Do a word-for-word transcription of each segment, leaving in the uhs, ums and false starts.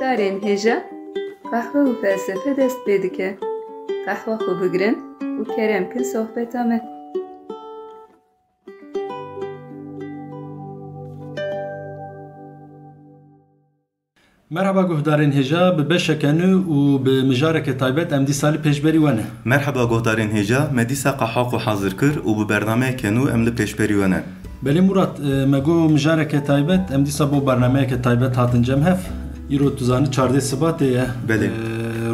Darên hêja qehwe û felsefe dest pê dike. Qehwa xwe bigirin û kerem kin sohbeta me. Merhaba guhdarên hêja, bi beşeke nû û bi mijareke taybet em dîsa li pêşberî we ne. Merhaba guhdarên hêja, me dîsa qehwa xwe hazir kir û bi bernameyeke nû em li pêşberî we ne. Belê Murat, e, me got mijareke taybet, em dîsa bo bernameyeke taybet hatin cem hev. Îro tu zanî çardeh Sibatê ye, Belê. e,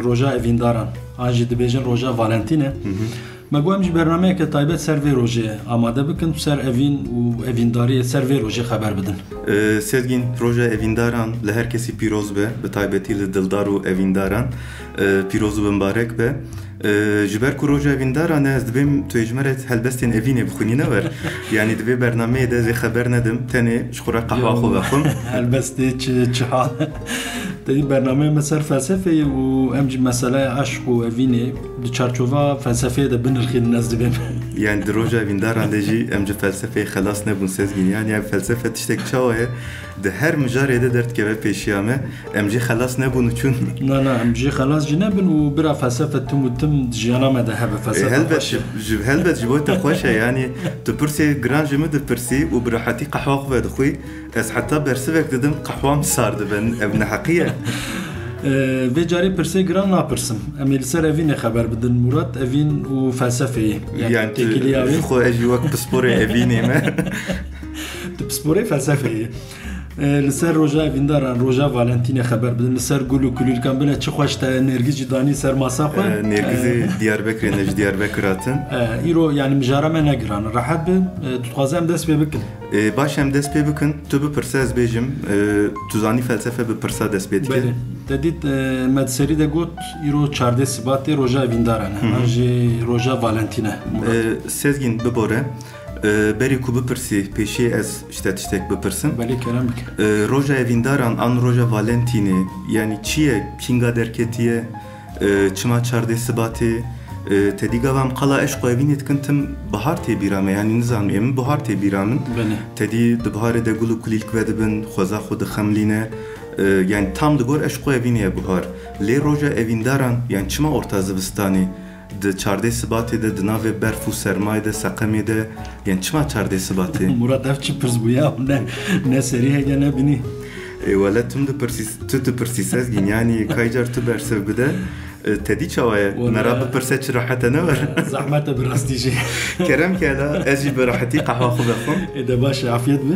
roja evîndaran. An jî dibêjin roja Valentîne. Hı hı. Me got em jî bernameyeke taybet ser vê rojê amade bikin, ser evîn û evîndariyê ser vê rojê xeber bidin. E, Sezgîn, roja evîndaran li her kesî pîroz be, bi taybetî li dildar û evîndaran, e, pîroz û bimbarek be. E, ji ber ku roja evîndaran e, ez dibêm tu ê ji me re helbestên evînê bixwînî, ne wer? Yanî di vê bernameyê de ez ê xeber nedim, tenê ji xwe re qehwa xwe vexwim. Helbestê çi, çi hal? Tedî bernameyê me ser felsefeyê û em jî meseleya eşq û evînê di çarçova felsefeyê de binirxînin, ez dibêm. Yani di roja evîndaran de jî em ji felsefeyê xelas nebûn Sezgîn. Yani ev felsefe tiştek çawa ye? Di her mijarê de derdikeve pêşiya me. Em jî xelas nebûn û çûn. Na, na, em jî xelas jî nebin û bira felsefe tim û tim di jiyana me de hebe. E, Felsefe helbet, xweş e. ji, ji, helbet ji bo te xweş e. Yani tu pirsê giran ji min dipirsî û bi rehetî qehwa xwe vedixwî. Ez heta bersivek didim, qehwam sar dibin. Ev neheqî ye. Ee, vê carê pirsê giran napirsim. Em ê li ser evînê xeber bidin, Murat, evîn û felsefeyê. Yani Yani tu têkiliya wê. Ji xwe ez jî wek pisporê evînê me. Tu pisporê felsefeyê. Ee, li ser roja evîndaran, roja Valentînê xeber bidin, li ser gul û kulîlkan bine çi xweş te nêrgiz jî danî ser masa xwe. Ee, nêrgizê Ee, Diyarbekirê ne, ji Diyarbekir hatin. Ee, îro yani mijara me ne giran. Rehet bi, ee, tu dixwaze em dest pê bikin. Ê, baş em dest pê bikin. Tu bipirse ez bêjim. Ê, tu zanî felsefe bi pirsa dest pê dike. Belê. Te dît, e, me di serî de got, îro çardeh Sibatê roja evîndaran e. Hı hı. An jî roja Valentîne, Murat. Ê, Sezgîn bibore. Ê, berî ku bipirsî, pêşiyê ez ji te tiştek bipirsim. Belê, kerem bike. Ê, roja evîndaran an roja Valentînê, yanî çi ye, kînga derketiye? E, çima çardeh Sibatê? E, tedî gava em qala eşq û evînê dikin, tim bihar tê bîra me, yanî nizam ê min bihar tê bîra min. Belê. Tedî di biharê de gul û kulîlk vedibin, xweza xwe dixemlîne. E, yanî tam li gor eşq û evînê ye bihar. Lê roja evîndaran, yanî çima orta zivistanê? Di çardeh Sibatê de, di navê berf û sermayê de, seqemê de, yanî çima çardeh Sibatê? Murat, ev çi pirs bû ya? Ne, ne serî hege ne binî. Ê, wele tim dipirsî, tu dipirsî Sezgîn, yanî kaycar tu bersiv bide, e, tedî çawa ye? Wele- Me ra bipirse çi rehet e, ne wer? Zehmet e bi rastî jî. Kerem ke la, ez jî bi rehetî qehwa xwe vexwim. Ê de baş e, afiyet bi.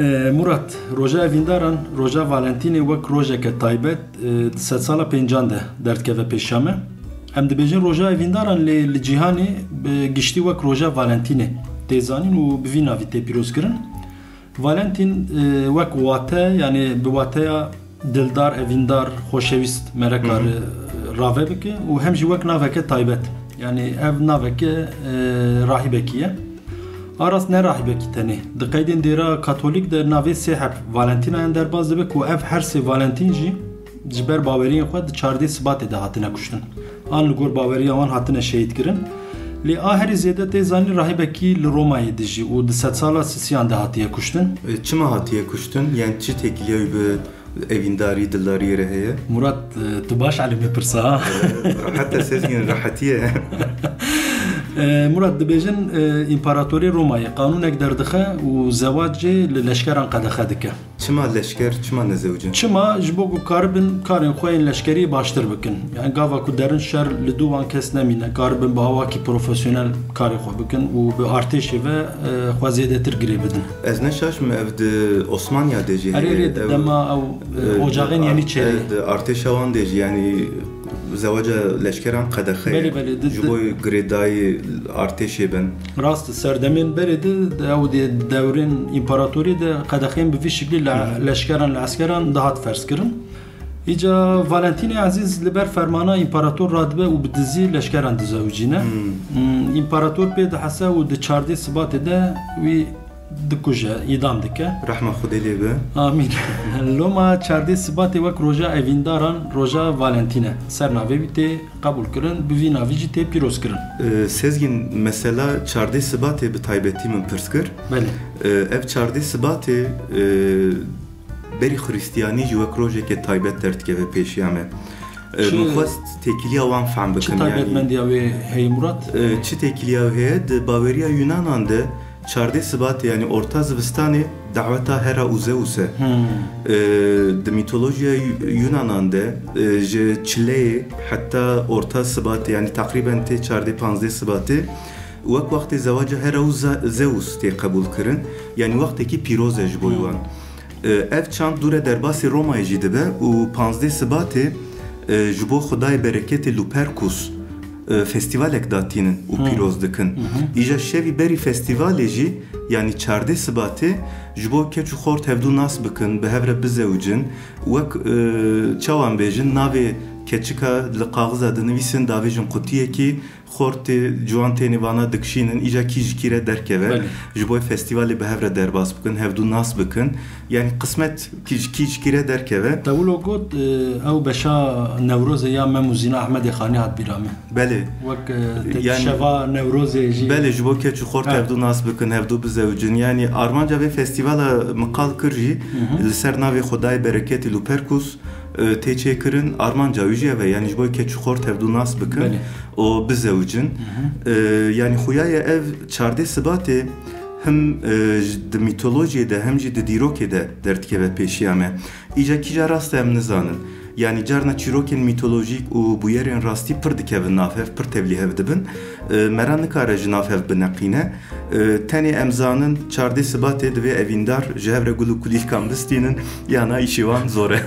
E, Murat, roja evîndaran, roja Valentînê wek rojeke taybet, e, di sedsala pêncan de derdikeve pêşiya me. Em dibêjin roja evîndaran, lê li cîhanê bi giştî wek roja Valentînê tê zanîn û bi vî navî tê pîrozkirin. Valentîn, e, wek wate, yanî bi wateya dildar, evîndar, xoşewîst me re Hı hı. kare, e, rave bike û hem jî wek naveke taybet. Yanî ev naveke, e, rahîbekî ye. A rast ne rahîbekî tenê. Di qeydên dêra katolîk de navê sê heb Valentînayan derbas dibe ku ev her sê Valentîn jî ji ber baweriyên xwe di çardeh Sibatê de hatine kuştin. An li gor baweriya wan hatine şehîd kirin. Lê a herî zêde tê zanîn rahîbekî li Romayê dijî û di sedsala sisiyan de hatiye kuştin. E, çima hatiye kuştin? Yanî çi têkiliya wî bi evîndarî, dildariyê re heye? Murat, e, tu baş elimê pirsa, ha? E, heta Sezgîn rehetî ye. E, Murat, dibêjin, e, împaratorê Romayê qanûnek derdixe û zewacê li leşkeran qedexe dike. Çima leşker, çima nezewicin? Çima? Ji bo ku karibin karên xwe yên leşkerî baştir bikin. Yani gava ku derin şer li dû wan kes nemîne, karibin bi awakî profesyonel karê xwe bikin û bi artêşê ve, e, xwe zêdetir girê bidin. Ez ne şaş me, ev di Osmaniya de jî Erê, heye. Erê, di Ev, dema ew, e, e, ocaxên di ar-, Yenîçerê. E, di artêşa wan de jî, yani zewaca leşkeran qedexe ye. Belê, belê, di, Ji di bo girêdayî artêşê bin. Rast, serdemên berê de, de ew dê dewrên împaratorî de qedexeyên bi vî şiklî le-, Hı hı. leşkeran, li eskeran dihat ferz kirin. Îca Valentînê Ezîz li ber fermana împarator radibe û bi dizî leşkeran dizewicîne. Hmm. Hmm, împarator pê dihese û di çardê Sibatê de wî dikuje, îdam dike. Rehma Xwedê lê be. Amîn. Loma çardê Sibatê wek roja evîndaran, roja Valentîn e. Ser navê wî tê qebûl kirin, bi vî navî jî tê pîroz kirin. Ee, Sezgîn, mesela çardê Sibatê bi taybetî min pirs kir. Belê. Ee, ev çardê Sibatê, ee, Berî Xristiyanî jî wek rojekê taybet derdikeve pêşiya me. E, Çi, min xwest têkiliya wan fehm bikim, çi yanî, taybetmendiya wê heye, Murat? E, çi têkiliya wê heye? Di baweriya Yunanan de çardê Sibatê, yanî orta zivistanê, daweta Hera û Zeus e. Hmm. E, di mîtolojiya Yu-, Yunanan de, e, ji çileyê heta orta Sibatê, yanî teqrîben tê çardê panzdê Sibatê, wek wextê zewaca Hera û Za-, Zeus tê qebûl kirin. Yanî wextekî pîroz e ji bo Hmm. wan. E, ev çand dûre derbasî Romayê jî dibe û panzdê Sibatê, e, ji bo xwedayê bereketê Lupercus, e, festîvalek datînin û Hmm. pîroz dikin. Mhm. Îja şevî berî festîvalê jî, yanî çardê Sibatê, ji bo keç û xort hevdû nas bikin, bi hev re bizewicin. Wek, e, çawa em bêjin, navê keçika li kaxiza dinivîsin, davêjin qutiyekî, xortê ciwan tênê vana dikişînin, îca kî ji kî re derkeve, Belê. ji bo festîvalê bi hev re derbas bikin, hevdû nas bikin. Yanî qismet kî ji kî, ji kî re derkeve. Te wilo got, e, ew beşa Newrozê ya Mem û Zîna Ehmedê Xanî hat bîra min. Belê. Wek, e, te Yanî şeva Newrozê jî. Belê, ji bo keç û xort Ha. hevdû nas bikin, hevdû bizewicin. Yanî armanca vê festîvala min qal kir jî, Hı hı. li ser navê xwedayê bereketî Lupercus, e, tê çêkirin, armanca wî jî ev e, yanî ji bo keç û xort hevdû nas bikin Belê. û bizewicin. Hı hı. E, yanî xuya ye ev çardê Sibatê him, e, ji, di mîtolojiyê de hem jî di dîrokê de derdikeve pêşiya me. Îca kîja rast e em nizanin. Yanî carna çîrokên mîtolojîk û bûyerên rastî pir dikevin nav hev, pir tevlî hev dibin. E, me re nikare ji nav hev bineqîne. E, tenê em zanin çardê Sibatê divê evîndar ji hev re gul û kulîlkan bistînin, yana îşê wan zor e.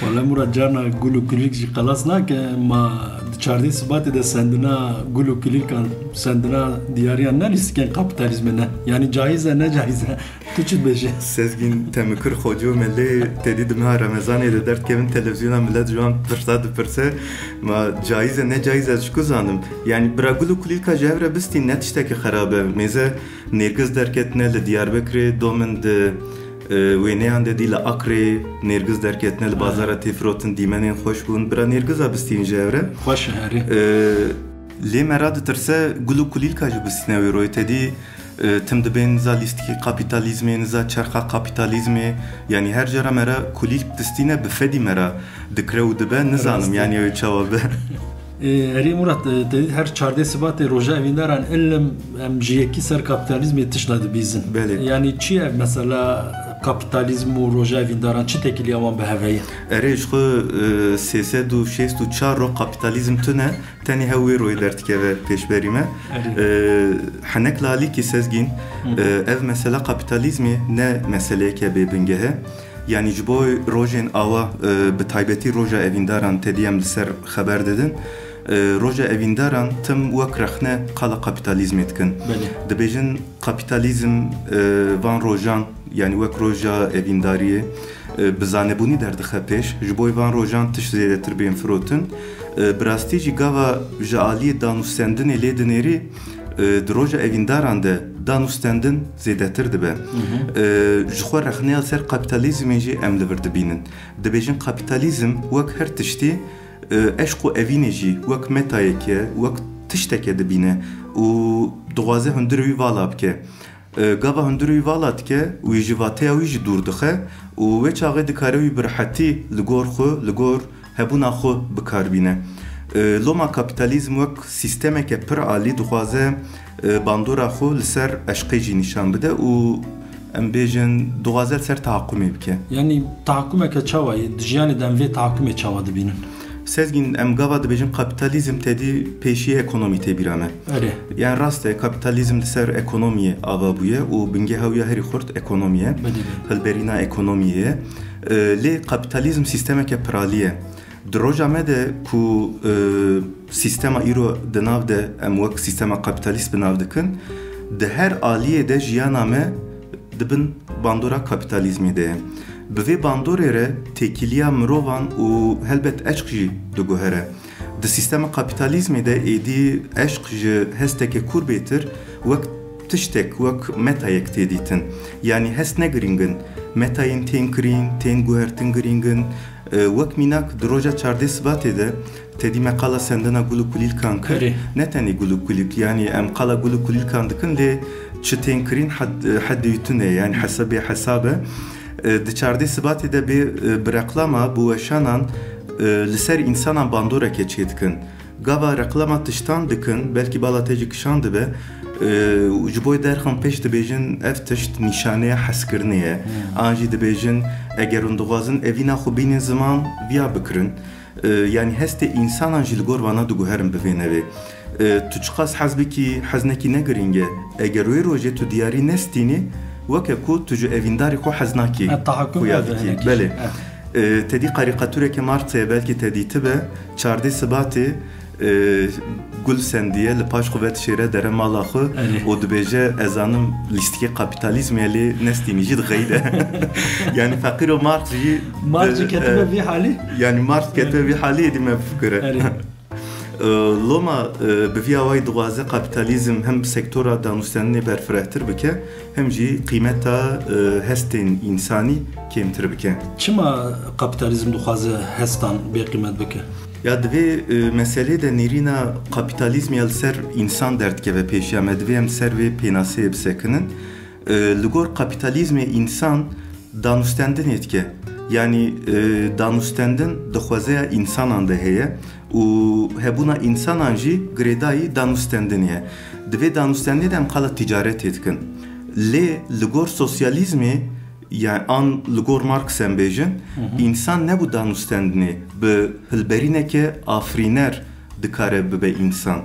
Wele Murat, carna gul û kulîlk jî xelas nake. Ma di çardê Sibatê de sendina gul û kulîlkan, sendina diyariyan ne lîstikên kapîtalîzmê ne? Yanî caiz e, ne caiz e? Tu çi dibêjî? Sezgîn, te min kir xocê û me lê tedî di meha Remezanê de derdikevin televîzyona, milet ji wan pirsa dipirse, ma caiz e, ne caiz e, ez ji ku zanim? Yanî bira gul û kulîlka ji hev re bistîn ne tiştekî xerab e. Mêze nêrgiz derketine li Diyarbekirê, domin di, e, wêneyan de dî li Akrê nêrgiz derketine, li bazara tê firotin, dîmenên xweş bûn. Bira nêrgiza bistîn ji hev re. Xweş e, herê. E, lê me ra ditirse gul û kulîlka jî bistîne wê royê tedî. E, tim dibên niza lîstikî kapîtalîzmê, niza çerxa kapîtalîzmê, yanî her cara me re kulîlk distîne bi fedî me re dikre û dibe, nizanim Rastî. yanî ew ê çawa be. E, herî Murat, e, te dît her çardê Sibatê roja evîndaran ilim em ji yekî ser kapîtalîzmê tişta dibîzin. Belê. Yanî çi ye mesela kapîtalîzm û roja evîndaran çi têkiliya wan bi hev heye? Erê, ji xwe, e, sê sed û şêst û çar roj kapîtalîzm tune. Tenê hew wê royê derdikeve pêşberî me. Erê. E, henek li alîkî Sezgîn, Hı. e, ev mesela kapîtalîzmê ne meseleyeke bê bingeh e. Yanî ji bo rojên awa, e, bi taybetî roja evîndaran tedî em li ser xeber didin. E, roja evîndaran tim wek rexne qala kapîtalîzmê dikin. Belê. Dibêjin kapîtalîzm, e, van rojan, yanî wek roja evîndariyê, e, bi zanebûnî derdixe pêş. Ji bo van rojan tişt zêdetir bên firotin. E, bi rastî jî gava ji aliyê danûstendinê lê dinêrî, e, di roja evîndaran de danûstendin zêdetir dibe. Hı hı. E, ji xwe rexneya ser kapîtalîzmê jî em li vir dibînin. Dibêjin kapîtalîzm wek her tiştî, e, eşq û evînê jî wek metayeke, wek tişteke dibîne û dixwaze hundirê wî vala bike. E, gava hundirê wî vala dike, wî ji vateya wî jî dûr dixe û wê çaxê dikare wî bi rehetî li gor xwe, li gor hebûna xwe bi kar bîne. E, loma kapîtalîzm wek sîstemeke pir alî dixwaze, e, bandora xwe li ser eşqê jî nîşan bide û em bêjin dixwaze li ser tahakumê bike. Yanî tahakumeke çawa ye? Di jiyanê de em vê tahakumê çawa dibînin? Sezgîn, em gava dibêjin kapîtalîzm tedî pêşî ekonomî tê bîra me. Erê. Yan rast e, kapîtalîzm li ser ekonomiyê ava bûye û bingeha wî ya herî xurt ekonomî ye. Belê, belê. Hilberîna ekonomiyê ye. E, lê kapîtalîzm sîstemeke piralî ye. Di roja me de ku, e, sîstema îro di nav de em wek sîstema kapîtalîst bi nav dikin, di her aliyê de jiyana me di bin bandora kapîtalîzmê de ye. Bi vê bandorê re têkiliya mirovan û helbet eşq jî diguhere. Di sîstema kapîtalîzmê de êdî eşq ji hesteke kûr bêtir wek tiştek, wek metayek tê dîtin. Yanî hest ne girîng in. Metayên tên kirîn, tên guhertin girîng in. E, wek mînak di roja çardê Sibatê de tedî me qala sendina gul û kulîlkan kir. Erê. Ne tenê gul û kulîlk, yanî em qala gul û kulîlkan dikin, lê çi tên kirîn hed-, hedê wî tune, yanî hesabê hesab e. E, di çardê Sibatê de bê, e, bi reklama, bi weşanan, e, li ser însanan bandoreke çêdikin. Gava reklama tiştan dikin, belkî bala te jî kişan dibe, e, û ji bo derxin pêş dibêjin, ev tişt nîşaneya hezkirinê ye. Hmm. An jî dibêjin, eger hûn dixwazin evîna xwe bînin ziman, viya bikirin. E, yanî hestê însanan jî li gor vana diguherin bi vê navê. E, tu çiqas hez bikî, hez nekî ne girîng e. Eger wê rojê tu diyarî nestînî, weke ku tu ji evîndarê xwe hez nakî. E, tahakküm xuya ev dikî. Hinek. Belê. E. E, te dî karîkatureke Marxê ye, belkî te dîtibe, çardê Sibatê, e, gul sendiye, li paş xwe vedişêre dere mala xwe. Erê. Û dibêje, ez zanim lîstikê kapîtalîzmê ye, lê nestînî jî dixeyde. Yanî feqîr û Marx jî Marx jî e, ketibe e, vî halî? Yanî Marx ketibe vî halî, êdî me bifikire. Erê. E, loma, e, bi vî awayî dixwaze kapîtalîzm hem sektora danûstendinê berfirehtir bike, hem jî qîmeta, e, hestên însanî kêmtir bike. Çima kapîtalîzm dixwaze hestan bêqîmet bike? Ya di vê, e, meselê de nêrîna kapîtalîzmê ya li ser însan derdikeve pêşiya me, divê em li ser vê pênaseyê bisekinin. E, li gor kapîtalîzmê însan danûstendinê dike. Yanî, e, danûstendin di xwezaya însanan de heye û hebûna însanan jî girêdayî danûstendinê ye. Di vê danûstendinê de em qala tîcaretê dikin. Lê li gor sosyalîzmê, yani an li gor Marx em bêjin, Hı hı. însan nebû danûstendinê, bi hilberîneke afirîner dikare bibe însan.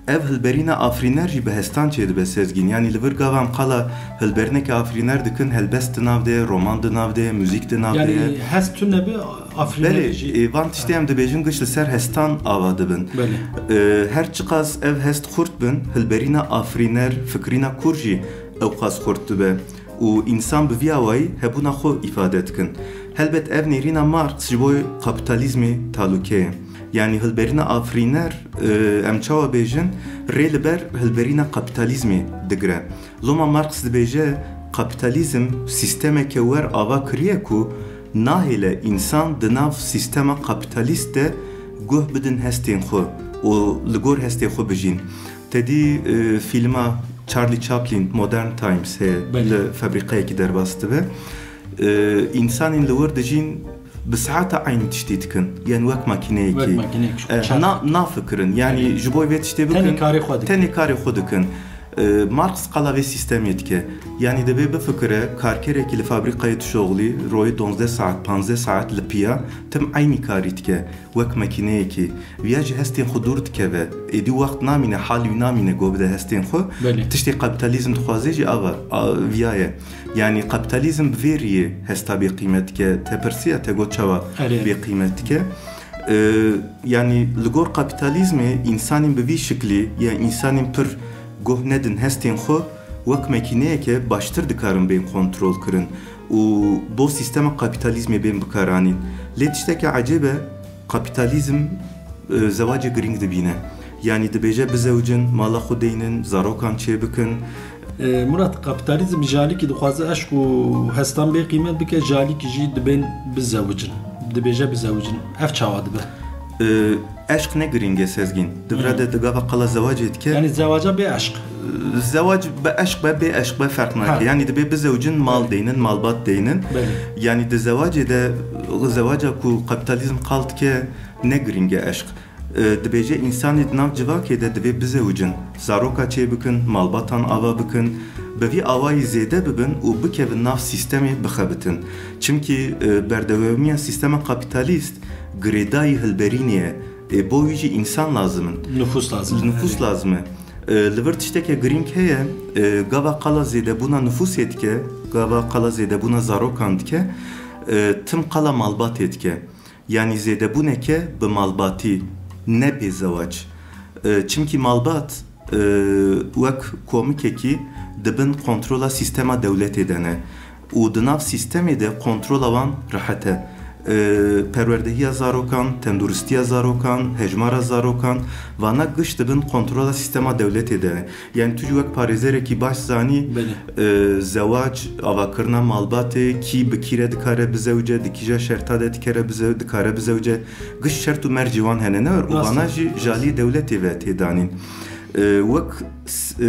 Ev hilberîna afirîner jî bi hestan çêdibe, Sezgîn. Yanî li vir gava em qala hilberîneke afirîner dikin, helbest di nav de ye, roman di nav de ye, muzîk di nav de ye. Yanî hest tune be, afirîner Belê, jî. e, van tiştê em dibêjin giş li ser hestan ava dibin. Belê. E, her çiqas ev hest xurt bin, hilberîna afirîner, fikirîna kûr jî ewqas xurt dibe. Û însan bi vî awayî hebûna xwe îfade dikin. Helbet ev nêrîna Marx ji bo kapîtalîzmê talûke ye. Yanî hilberîna afirîner, e, em çawa bêjin, rê li ber hilberîna kapîtalîzmê digire. Loma Marx dibêje, kapîtalîzm sîstemeke wer ava kiriye ku nahêle însan di nav sîstema kapîtalîst de guh bidin hestên xwe û li gor hestê xwe bijîn. Te dî, e, fîlma Charlie Chaplin, Modern Times heye, Belê. li febrîqeyekî derbas dibe. E, însanên li wir dijîn bi saeta eynî tiştî dikin. Yên wek makîneyekî. Wek makîneyek, E, çarx. na-, nafikirin. Yanî Belê. ji bo vê tiştê bikin, Tenê karê xwe dikin. tenê karê xwe dikin. E, Marx qala vê sîstemê dike. Yanî divê bifikire, karkerekî li fabrîkayê dişoxilî, royê donzdeh saet, panzdeh saet li piya, tim eynî karî dike. Wek makîneyekî. Viya ji hestên xwe dûr dikeve. Êdî wext namîne, halî wî namîne go bide hestên xwe. Belê. Tiştê kapîtalîzm dixwaze jî ava, a, viya ye. Yanî kapîtalîzm bi vê riyê hesta bêqîmet dike. Te pirsiya, te got çawa Erê. bêqîmet dike? E, yanî li gor kapîtalîzmê însanên bi vî şiklî ya însanên pir guh nedin hestên xwe, wek makîneyeke baştir dikarin bên kontrol kirin û bo sîstema kapîtalîzmê bên bikaranîn. Lê tişteke ecêb e, kapîtalîzm, e, zewacê girîng dibîne. Yanî dibêje bizewicin, mala xwe deynin, zarokan çêbikin. E, Murat, kapîtalîzm ji alîkî dixwaze eşq û hestan bê qîmet bike, ji alîkî jî dibên bizewicin. Dibêje bizewicin. Ev çawa dibe? E, eşq ne girîng e, Sezgîn. Di vira Hmm. de di gava qala zewacê dike. Yanî zewaca bê eşq. Zewac be eşq be, bê eşq be ferq nake. Ha. Yanî dibê bizewicin, mal Belê. deynin, malbat deynin. Belê. Yanî di zewacê de, zewaca ku kapîtalîzm qal dike, ne girîng e eşq. E, dibêje, însanê di nav civakê de divê bizewicin, zaroka çêbikin, malbatan ava bikin, bi vî awayî zêde bibin û bikevin nav sîstemê bixebitin. Çimkî, e, berdewamiya sîstema kapîtalîst girêdayî hilberînê ye. E, bo wî jî însan lazim in. Nifûs lazim e. Nifûs lazim e. E, li vir tişteke girîng heye, e, gava qala zêdebûna nifûsê dike, gava qala zêdebûna zarokan dike, e, tim qala malbatê dike. Yanî zêdebûneke bi malbatî, ne bê zewac. E, çimkî malbat, e, wek komikekî di bin kontrola sîstema dewletê de ne. Û di nav sîstemê de kontrola wan rehet e. E, perwerdehiya zarokan, tenduristiya zarokan, hejmara zarokan, vana giş di bin kontrola sîstema dewletê de ne. Yanî tu jî wek parêzerekî baş zanî, Belê. e, zewac, avakirina malbatê, kî bi kî re dikare bizewce, di kîja şerta de dikere bize-, dikare bizewce, giş şert û mercê wan hene ne û Rast vana e. jî ji aliyê dewletê ve tê danîn. E, wek s-,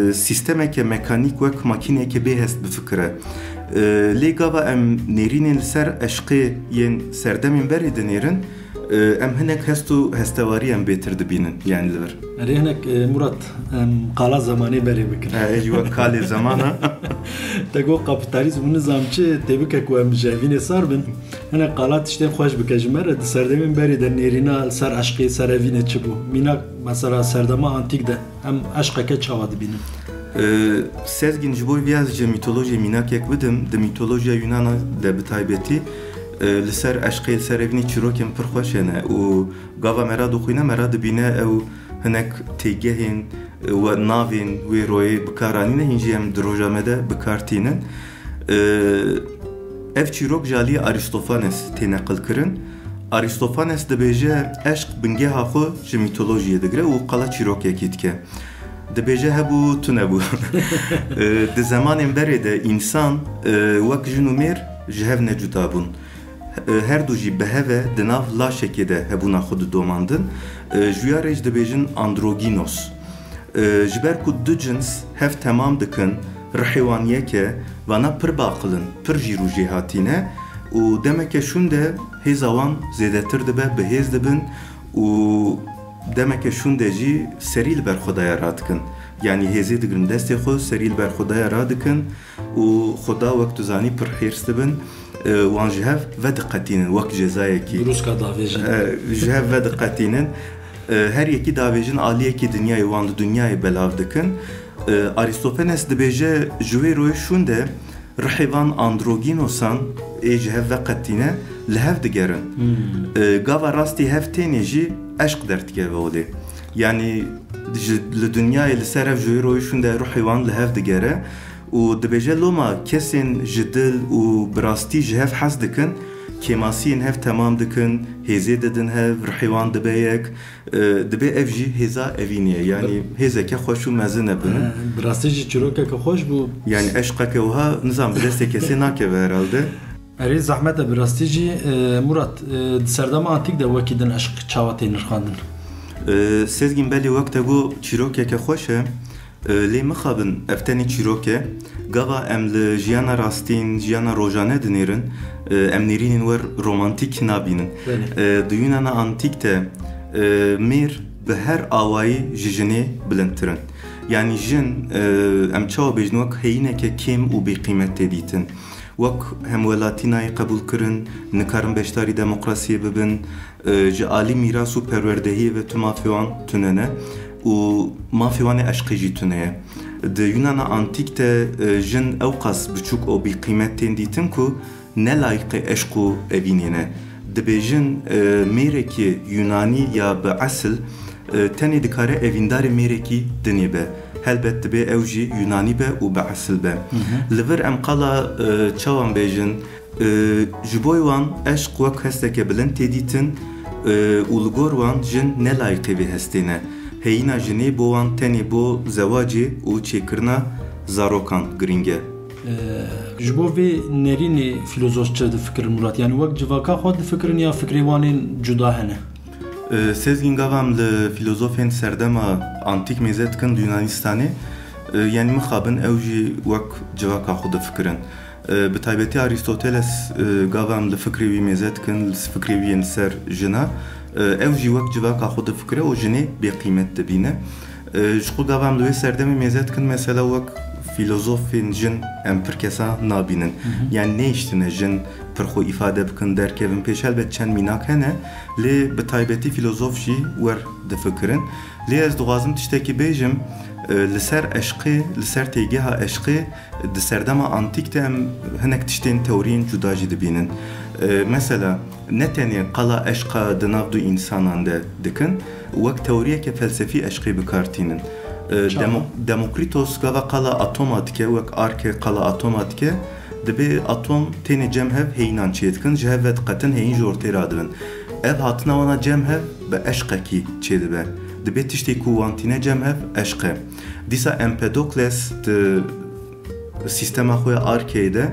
e, sîstemeke mekanîk, wek makîneyeke bê hest bifikire. E, lê gava em nêrînên li ser eşqê yên serdemên berê dinêrin, e, em hinek hest û hestewarî em bêtir dibînin, yani li vir. Erê hinek, e, Murat, em qala zemanê berê bikin. E, ji wek kalê zemana. Te got kapîtalîzm û nizam çi, tê bike ku em ji evînê sar bin. Hinek qala tiştên xweş bike ji me re, di serdemên berê de nêrîna li ser eşqê, ser evînê çi bû? Mînak, mesela serdema antîk de em eşqeke çawa dibînin? Ee, Sezgin, ji bo vê ez ji mitolojiyê mînakek bidim, di mitolojiya Yunana de bi taybetî, e, li ser eşqê, li ser evînê çîrokên pir xweş hene û gava me re dixwîne, me re dibîne ew hinek têgehên, e, we navên wê royê bi kar anîne, hîn jî em di roja me de bi kar tînin. E, ev çîrok ji alî Arîstofanes tê neqilkirin. Arîstofanes dibêje, eşq bingeha xwe ji mîtolojiyê digire û qala çîrokekî dike. Dibêje, hebû, tune bû. E, di zemanên berê de însan, e, wek jin û mêr ji hev ne cuda bûn. E, her du jî bi hev e di nav laşekê de hebûna xwe didomandin. E, ji ya re jî dibêjin androginos. E, ji ber ku du cins hev temam dikin, rihê wan yek e, vana pir baqil in, pir jîr û jêhatî ne û demeke şûn de hêza wan zêdetir dibe, bi hêz dibin û demeke şûn de jî serî li ber Xwedaya radikin. Yanî hêzê digirin destê xwe, serî li ber Xwedaya radikin û Xweda, wek tu zanî, pir hêrs dibin, e, wan ji hev vediqetînin wek cezayekî. Brûska davêjin. E, ji hev vediqetînin. E, her yekî davêjin aliyekî dinyayê, wan li dinyayê belav dikin. E, Arîstofanes dibêje, ji wê royê şûn de rihê van androginosan ê ji hev veqetîne li hev digerin. Hmm. E, gava rastî hev tênê jî eşq derdikeve holê. Yanî ji, li dinyayê li ser ev ji wê royê şûn de ruhê wan li hev digere û dibêje, loma kesên ji dil û bi rastî ji hev hez dikin, kêmasiyên hev temam dikin, hêzê didin hev, ruhê wan dibe yek, e, dibê ev jî hêza evînê ye. Yanî hêzeke xweş û mezin e binin. He, bi rastî jî çîrokeke xweş bû. Yanî eşqeke wiha, nizam, bi destê kesê nakeve herhalde. Erê, zehmet e bi rastî jî, e, Murat, e, di serdema antîk de wekî din eşq çawa tê nirxandin? E, Sezgîn, belê wek te got çîrokeke xweş e, e, lê mixabin ev tenê çîrok e. Gava em li jiyana rastîn, jiyana rojane dinêrin, e, em nêrînên wer romantîk nabînin. Belê. E, di Yunana antîk de, e, mêr bi her awayî ji jinê bilindtir in. Yanî jin, e, em çawa bêjin, wek heyîneke kêm û bêqîmet tê dîtin. Wek hemwelatî nayê qebûlkirin, nikarin beşdarî demokrasiyê bibin, e, ji alî mîras û perwerdehiyê ve tu mafê wan tune ne û mafê wan ê eşqê jî tune ye. Di Yunana antîk de, e, jin ewqas biçûk û bêqîmet tên dîtin ku ne layiqê eşq û evînê ne. Dibêjin, e, mêrekî Yunanî ya bi esil, e, tenê dikare evîndarê mêrekî dinê be. Helbet dibe ew jî Yunanî be û bi esil be. Hı hı. Li vir em qala, e, çawan bêjin, e, ji bo wan eşq wek hesteke bilind tê dîtin, e, û li gor wan jin ne layiqê vê hestê ne. Heyîna jinê bo wan tenê bo zewacê û çêkirina zarokan girîng e. E, ji bo vê nerînê filozof çi difikirin, Murat? Yanî wek civaka xwe difikirin ya fikrê wan ên cuda hene? E, Sezgîn, gava em li filozofên serdema antîk mêze dikin li Yunanistanê, e, yanî mixabin ew jî wek civaka xwe difikirin. E, bi taybetî Aristoteles, e, gava em li fikrê wî mêze dikin, li fikrê wî yên li ser jina, e, ew jî wek civaka xwe difikire û jinê bêqîmet dibîne. E, ji xwe gava em li wê serdemê mêze dikin, mesela wek filozofên jin em pir kesa nabînin. Hı hı. Yanî nehiştine jin pir xwe îfade bikin, derkevin pêş. Helbet çend mînak hene, lê bi taybetî filozof jî wer difikirin. Lê ez dixwazim tiştekî bêjim, e, li ser eşqê, li ser têgeha eşqê, di serdema antîk de em hinek tiştên teoriyên cuda jî dibînin. E, mesela, ne tenê qala eşqa di nav du însanan de dikin, wek teoriyeke felsefî eşqê bi kar tînin. E, Çawa? Demo-, Demokritos gava qala atoma dike, wek arke qala atoma dike, dibê atom têne cem hev heyînan çêdikin, ji hev vediqetin, heyîn ji ortê radibin. Ev hatina wana cem hev bi eşqekî çêdibe. Dibê tiştê ku wan tîne cem hev eşq e. Dîsa Empedokles di sîstema xwe ya arkeyê de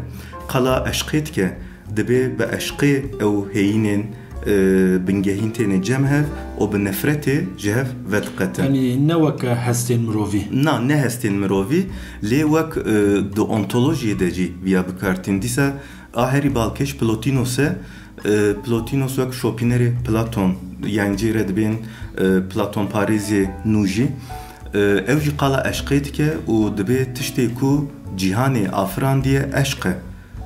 qala eşqê dike. Dibê bi eşqê ew heyînên, e, bingehîn têne cem hev û bi nefretê ji hev vediqetin. Yanî ne weke hestên mirovî. Na, ne hestên mirovî, lê wek, e, di ontolojiyê de jî viya bikartîn. Dîsa a herî balkêş Plotinos e. E, Plotinos wek şopînerê Platon, yanî cê re dibên, e, Platonparêzê nû jî. E, ew jî qala eşqê dike û dibê tiştê ku cîhanê afirandiye eşq e.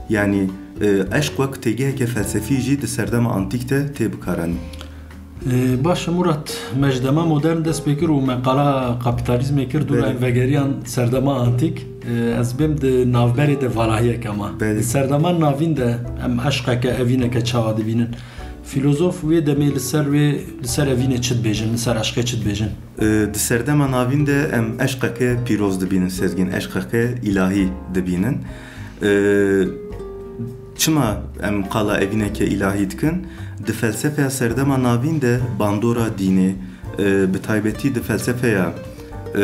Yanî, e, eşq wek têgeheke felsefî jî di serdema antîk de tê bikaranîn. E, baş e Murat, me ji dema modern dest pê kir û me qala kapîtalîzmê kir dûra Belê. vegeriyan serdema antîk. E, ez bêm di navberê de valahiyeke ma. Belê. Di serdema navîn de em eşqeke, evîneke çawa dibînin? Fîlozof wê demê li ser wê, li ser evînê çi dibêjin, li ser eşqê çi dibêjin? E, di serdema navîn de em eşqeke pîroz dibînin, Sezgîn, eşqeke îlahî dibînin. E, çima em qala evîneke îlahî dikin? Di felsefeya serdema navîn de bandora dînê, e, bi taybetî di felsefeya, e,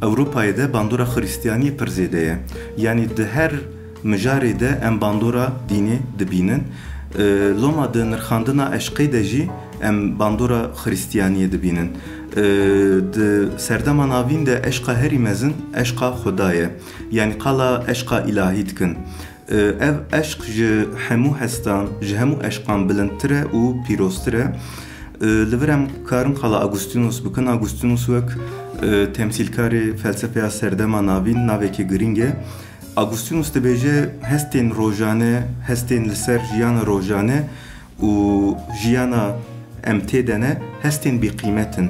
Ewropayê de bandora Xristiyaniyê pir zêde ye. Yanî di her mijarê de em bandora dînê dibînin. E, loma di nirxandina eşqê de jî em bandora Xristiyaniyê dibînin. E, di serdema navîn de eşqa herî mezin eşqa Xweda ye. Yanî qala eşqa îlahî dikin. E, ev eşq ji hemû hestan, ji hemû eşqan bilindtir e û pîroztir e. E, li vir em karin qala Agustinus bikin. Agustinus wek, e, temsîlkarê felsefeya serdema navîn navekî girîng e. Agustinus dibêje, hestên rojane, hestên li ser jiyana rojane û jiyana em tê de ne, hestên bêqîmet in.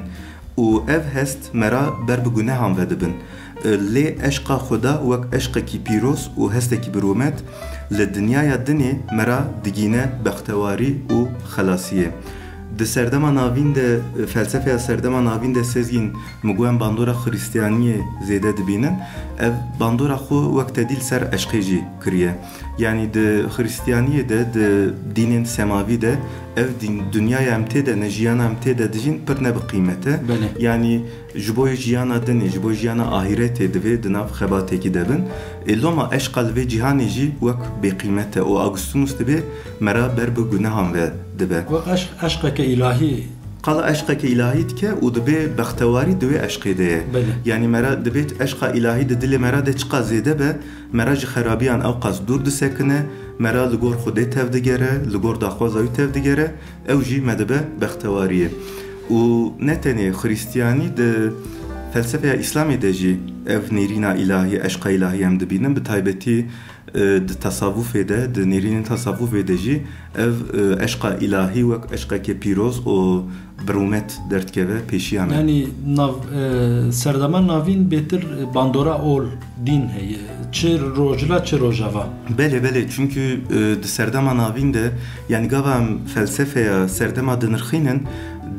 Û ev hest me ra ber bi gunehan ve dibin. Lê eşqa Xweda wek eşqekî pîroz û hestekî bi rûmet li dinyaya dinê me ra digîne bextewarî û xelasiyê. Di serdema navîn de, felsefeya serdema navîn de Sezgîn, min got em bandora Xristiyaniyê zêde dibînin. Ev bandora xwe wek tedî li ser eşqê jî kiriye. Yanî di Xristiyaniyê de, di dînên semavî de ev dîn, dinyaya em tê de ne, jiyana em tê de dijîn pir ne bi qîmet e. Belê. Yanî ji bo jiyana dinê, ji bo jiyana ahîretê divê di nav xebatekî de bin. Ê loma eşqa li vê cîhanê jî wek bêqîmet e û Agustinus dibê me ra ber bi gunehan ve dibe. Wek eşq, eşqeke îlahî. Qala eşqeke îlahî dike û dibê bextewarî di wê eşqê de ye. Belê. Yanî me ra dibê eşqa îlahî di dilê me ra de çiqas zêde be, me ra ji xerabiyan ewqas dûr disekine, me ra li gor Xwedê tevdigere, li gor daxwaza wî tevdigere, ew jî me dibe bextewariyê. Û ne tenê Xristiyanî, di felsefeya Îslamê de jî ev nêrîna îlahî, eşqa îlahî em dibînin, bi taybetî, e, di tesavufê de, di nêrînên tesavufê de jî ev, e, eşqa îlahî wek eşqeke pîroz û bi rûmet derdikeve pêşiya me. Yanî nav, e, serdema navîn bêtir bandora ol, dîn heye. Çi rojhila, çi rojava. Belê, belê, çunkî, e, di serdema navîn de, yanî gava em felsefeya serdema dinirxînin,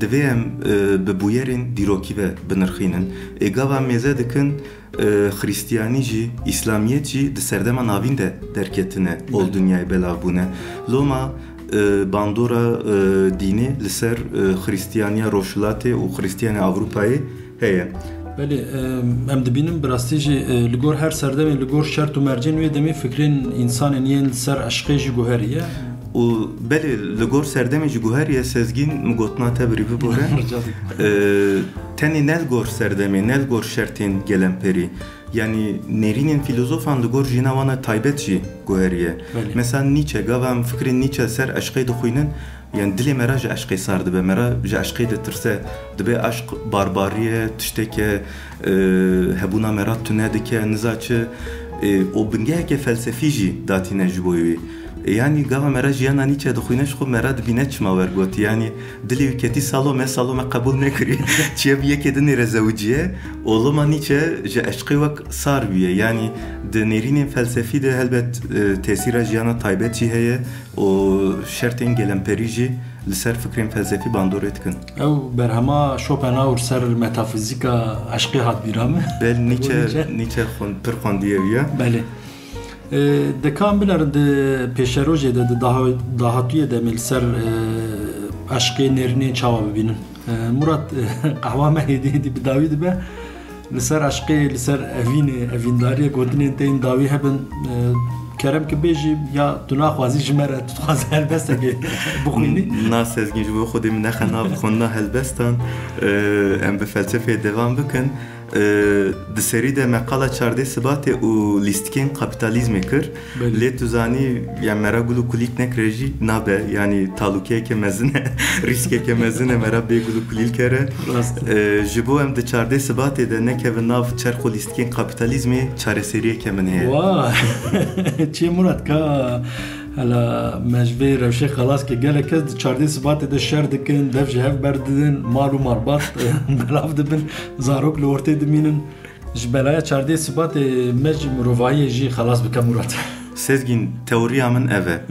divê em, e, bi bûyerên dîrokî ve binirxînin. Ê gava em mêze dikin, e, Xristiyanî jî, Îslamiyet jî di serdema navîn de derketine, ol Belê. dinyayê belav bûne. Loma, e, bandora, e, dînê li ser, e, Xristiyaniya Rojhilatê û Xristiyaniya Ewropayê heye. Belê, e, em dibînin bi rastî jî, e, li gor her serdemê, li gor şert û mercên wê demê fikrên însanên yên li ser eşqê jî guheriye. Û belê, li gor serdemê jî guheriye, Sezgîn, min gotina te birî bibore. Rica dikim. E, tenê ne li gor serdemê, ne li gor şertên gelemperî. Yanî nêrînên fîlozofan li gor jîna wan a taybet jî guheriye. Belê. Mesela Nietzsche, gava em fikrên Nietzsche ser eşqê dixwînin, yanî dilê me re ji eşqê sar dibe, me re ji eşqê ditirse, dibe eşq barbarî ye, tişteke, e, hebûna me re tune dike, niza çi, e, û bingeheke felsefî jî datîne ji bo wî. E, yanî gava me re jiyana Nietzsche dixwîne, ji xwe me re dibîne çima wergotî. Yanî dilê wî ketî Salome, Salome qebûl nekirî. Çiye bi yekê dinê re zewiciye. Û loma Nietzsche ji eşqê wek sar bûye. Yanî di nêrînên felsefî de helbet, e, tesîra jiyana taybet jî heye û şertên gelemperî jî li ser fikrên felsefî bandorê dikin. Ew berhema Schopenhauer ser metafizîka eşqê hat bîra min. Bel Nietzsche, Nietzsche. Nietzsche xwend-, pir xwendiye wî ye. Belê. E, de ka em binerin di pêşerojê de, di daha-, dahatûyê de em ê li ser, e, eşqê nêrînên çawa bibînin. E, Murat, e, qehwa me hêdî hêdî bi dawî dibe. Li ser eşqê, li ser evînê, evîndariyê gotinên te yên dawî hebin, e, kerem ki bêjî ya tu naxwazî ji me re, tu dixwazî helbestekê bixwînî? Na Sezgîn, ji bo Xwedê min nexe nav xwendina helbestan. E, em bi felsefeyê devam bikin. E, di serî de me qala çardê Sibatê û lîstikên kapîtalîzmê kir. Belê. Lê tu zanî, yani me re gul û kulîlk nekire jî nabe, yani talûkeyeke mezin e, rîskeke mezin e me re bê gul û kulîlk here. Rast. E, ji bo em di çardê Sibatê de nekevin nav çerx û lîstikên kapîtalîzmê, çareseriyeke min heye. Wa! Çê Murat ka, hela me ji vê rewşê xelas ke gelek kes di çardê Sibatê de şer dikin, dev ji hev berdidin, mal û malbat belav dibin, zarok li ortê dimînin. Ji belaya çardê Sibatê me ji mirovahiyê jî xelas bike Murat. Sezgîn, teoriya min ev e.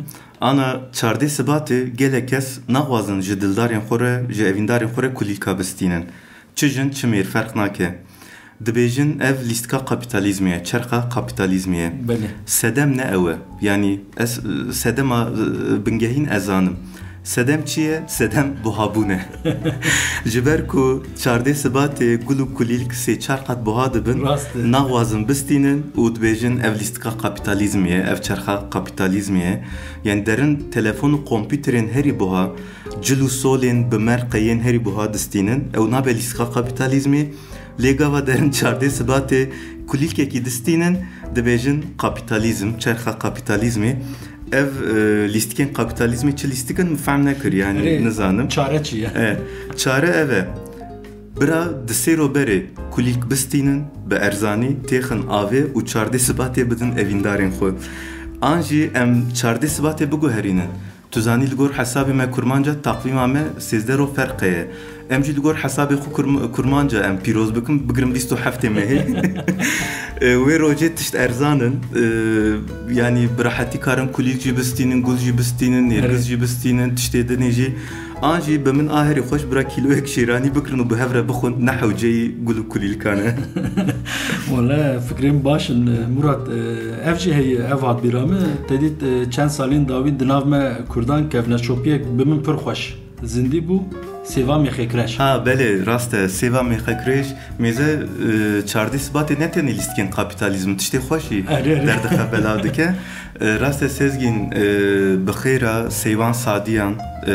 Ana çardê Sibatê gelek kes naxwazin ji dildarên xwe re, ji evîndarên xwe re kulîlka bistînin. Çi jin, çi mêr ferq nake. Dibêjin ev lîstika kapîtalîzmê ye, çerxa kapîtalîzmê ye. Belê. Sedem ne ew e. Yanî ez, e, sedema, e, bingehîn ez zanim. Sedem çi ye? Sedem buhabûn e. Ji ber ku çardê Sibatê gul û kulîlk sê çar qat buha dibin, Rast e. Naxwazin bistînin û dibêjin ev lîstika kapîtalîzmê ye, ev çerxa kapîtalîzmê ye. Yani derin telefon û kompûterên herî buha, cil û solên bi merqe yên herî buha distînin. Ew nabe lîstika kapîtalîzmê. Lê gava derin çardê Sibatê kulîlkekî distînin, dibêjin kapîtalîzm, çerxa kapîtalîzmê. Ev, e, lîstikên kapîtalîzmê çi lîstik in, min fehm nekir, yani Erê, nizanim. Çare çi ye? E, çare ev e. Bira di sêro berê kulîlk bistînin, bi erzanî têxin avê û çardê Sibatê bidin evîndarên xwe. An jî em çardê Sibatê biguherînin. Tu zanî, li gor hesabê me kurmanca, taqvîma me sêzdeh roj ferqe ye. Em jî li gor hesabê xwe kurm-, kurmanca em pîroz bikin, bigirin bîst û heftê mehê. E, wê rojê tişt erzan in. E, yanî bi rehetî karin kulîlk jî bistînin, gul jî bistînin, nêrgiz Evet. jî bistînin, tiştê dinê jî. An jî bi min a herî xweş bira kîloyek şêranî bikirin û bi hev re bixwin, ne hewceyî gul û kulîlkan e. Wele fikrên baş in, Murat. E, ev jî heye, ev hat bîra min. Te dît, e, çend salên dawîn di nav me kurdan kevneşopiyek bi min pir xweş zindî bû, sêva mêxekireş. Ha, belê, rast e, sêva mêxekireş. Mêze, e, çardê Sibatê ne tenê lîstikên kapîtalîzm, tiştê xweşî Erê, erê. derdixe, belav dike. E, rast e Sezgîn, e, bi xêra Seywan Sadiyan, e,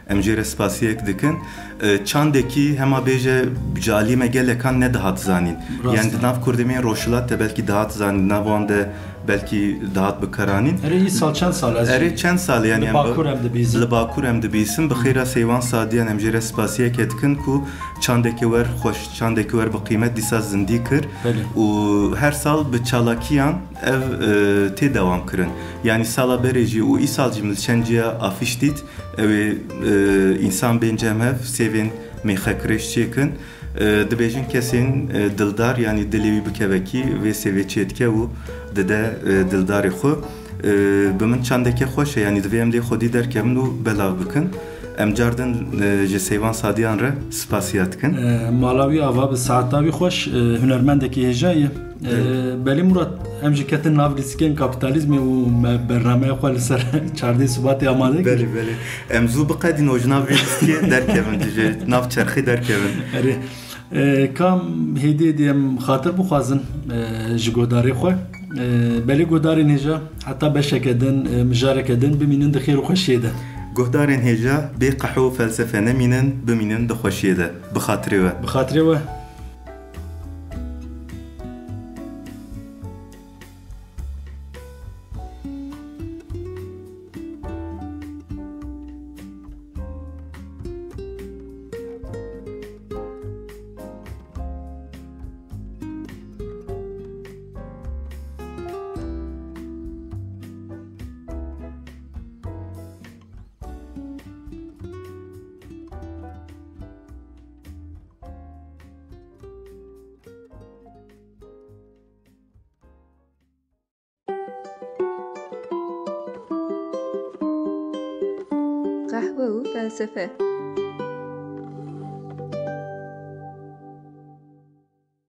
em jê re spasiyek dikin. E, çandekî hema bêje ji alî me gelekan nedihat zanîn. Rast Yani e. di nav kurdemên Rojhilat de belkî dihat zanîn, di nav wan de belkî dihat bikaranîn. Erê, îsal çend sal ez Erê, jî çend sal yani, li yani Bakur bi-, em dibîzin. Li Bakur em dibîsin. Bi Hı. xêra Seywan Sadiyan em jê re spasiyeke dikin ku çandeke wer xweş, çandeke wer bi qîmet dîsa zindî kir. Belê. Û her sal bi çalakiyan ev, e, tê dewam kirin. Yani sala berê jî û îsal jî min li çend ciya afîş dît. Ew ê, e, însan bên cem hev sêvên mêxekireş çêkin. E, dibêjin kesên, e, dildar, yanî dilê wî bikevekî vê sêvê çêdike û dide, e, dildarê xwe. E, bi min çandeke xweş e, yanî divê em lê xwedî derkevin û belav bikin. Em car din, e, ji Seywan Sadiyan re spasiya dikin. E, mala wî ava bi, saeta wî xweş, e, hunermendekî hêja ye. Belê. Ee, belê Murat, em jî ketin nav lîstikên kapîtalîzmê û me bernameya xwe li ser çardê Sibatê amade kir. Belê, belê. Em zû biqedîn û ji nav vê lîstikê derkevin, ji nav çerxê derkevin. Erê. Ee, kam hêdî hêdî em xatir bixwazin, ee, ji guhdarê xwe. Ee, belê guhdarên hêja, heta beşeke din, ee, mijareke din bimînin di xêr û xweşiyê de. Guhdarên hêja, bê qehwe û felsefe nemînin, bimînin di xweşiyê de. Bi xatirê we. Bi xatirê we. Qehwe û felsefe.